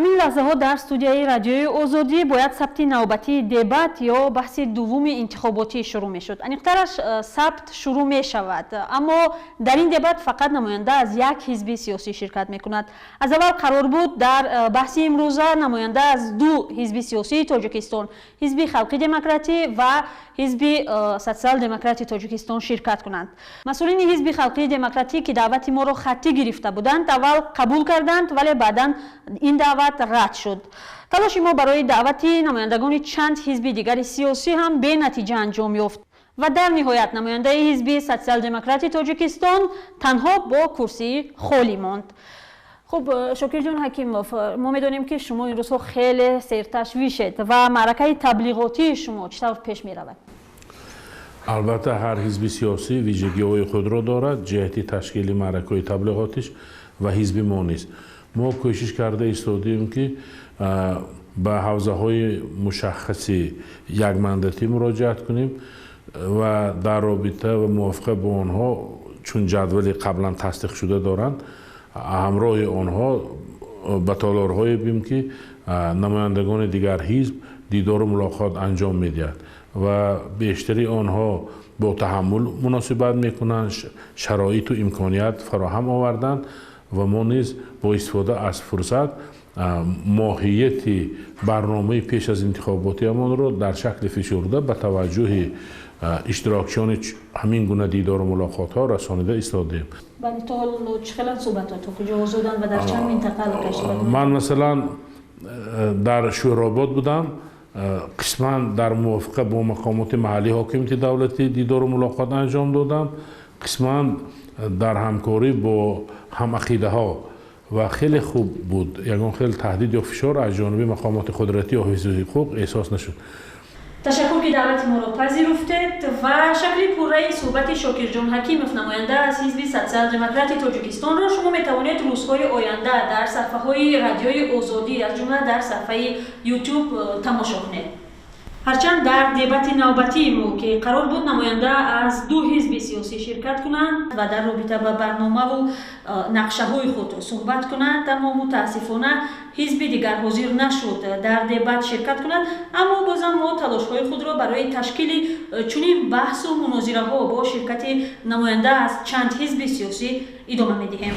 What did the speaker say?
Ҳамин лаҳзаҳо дар студияи Радиои Озодӣ бояд сабти навбатии дебат ё баҳси дуввуми интихоботӣ шурӯъ мешуд. Аниқтараш, сабт шурӯъ мешавад, аммо дар ин дебат фақат намоянда аз як ҳизби сиёсӣ ширкат мекунад. Аз аввал қарор буд, дар баҳси имрӯза намоянда аз ду ҳизби сиёсии Тоҷикистон, Ҳизби Халқи Демократӣ ва Ҳизби Социал-Демократи Тоҷикистон, ширкат кунанд. Масъулини Ҳизби Халқии Демократӣ, ки даъвати моро хаттӣ гирифта буданд, аввал қабул карданд, вале баъдан ин даъват рад шуд. Талоши мо барои даъвати намояндагони чанд ҳизби дигари сиёсӣ ҳам бенатиҷа анҷом ёфт ва дар ниҳоят намояндаи Ҳизби Социал-Демократи Тоҷикистон танҳо бо курсии холӣ монд. Хуб, Шокирҷон Ҳакимов, мо медонем, ки шумо ин рӯзҳо хеле серташвишед ва маъракаи таблиғотии шумо чӣ тавр пеш меравад? Албатта, ҳар ҳизби сиёсӣ вижагиҳои худро дорад ҷиҳати ташкили маъракаҳои таблиғотиш ва ҳизби мо низ. Мо кӯшиш карда истодем, ки ба ҳавзаҳои мушаххаси якмандатӣ муроҷиат кунем ва дар робита ва мувофиқа бо онҳо, чун ҷадвали қаблан тасдиқшуда доранд, ҳамроҳи онҳо ба толорҳое бим, ки намояндагони дигар ҳизб дидору мулоқот анҷом медиҳад, ва бештари онҳо бо таҳаммул муносибат мекунанд, шароиту имконият фароҳам оварданд ва мо низ бо истифода аз фурсат моҳияти барномаи пеш аз интихоботиамонро дар шакли фишурда ба таваҷҷӯҳи иштирокчиёни ҳамин гуна дидору мулоқотҳо расонида истодем. Бале, то ҳол чӣ хеланд суҳбатҳо, то куҷо озоданд ва дар чанд минтақа алоқа? Ман, масалан, дар Шӯробод будам. Қисман дар мувофиқа бо мақомоти маҳаллии ҳокимияти давлатӣ дидору мулоқот анҷом додам, қисман дар ҳамкорӣ бо ҳамақидаҳо, ва хеле хуб буд. Ягон хел таҳдид ё фишор аз ҷониби мақомоти қудратӣ ё ҳифзи ҳуқуқ эҳсос нашуд. Ташаккур, ки даъвати моро пазируфтед, ва шакли пурраи суҳбати Шокирҷон Ҳакимов, намоянда аз Ҳизби Социал-Демократи Тоҷикистонро шумо метавонед рӯзҳои оянда дар саҳфаҳои Радиои Озодӣ, аз ҷумла дар саҳфаи Ютуб, тамошо кунед. Ҳарчанд дар дебати навбатии мо, ки қарор буд намоянда аз ду ҳизби сиёсӣ ширкат кунанд ва дар робита ба барномаву нақшаҳои худ суҳбат кунанд, аммо мутаассифона ҳизби дигар ҳозир нашуд дар дебат ширкат кунад, аммо бозам мо талошҳои худро барои ташкили чунин баҳсу мунозираҳо бо ширкати намоянда аз чанд ҳизби сиёсӣ идома медиҳем.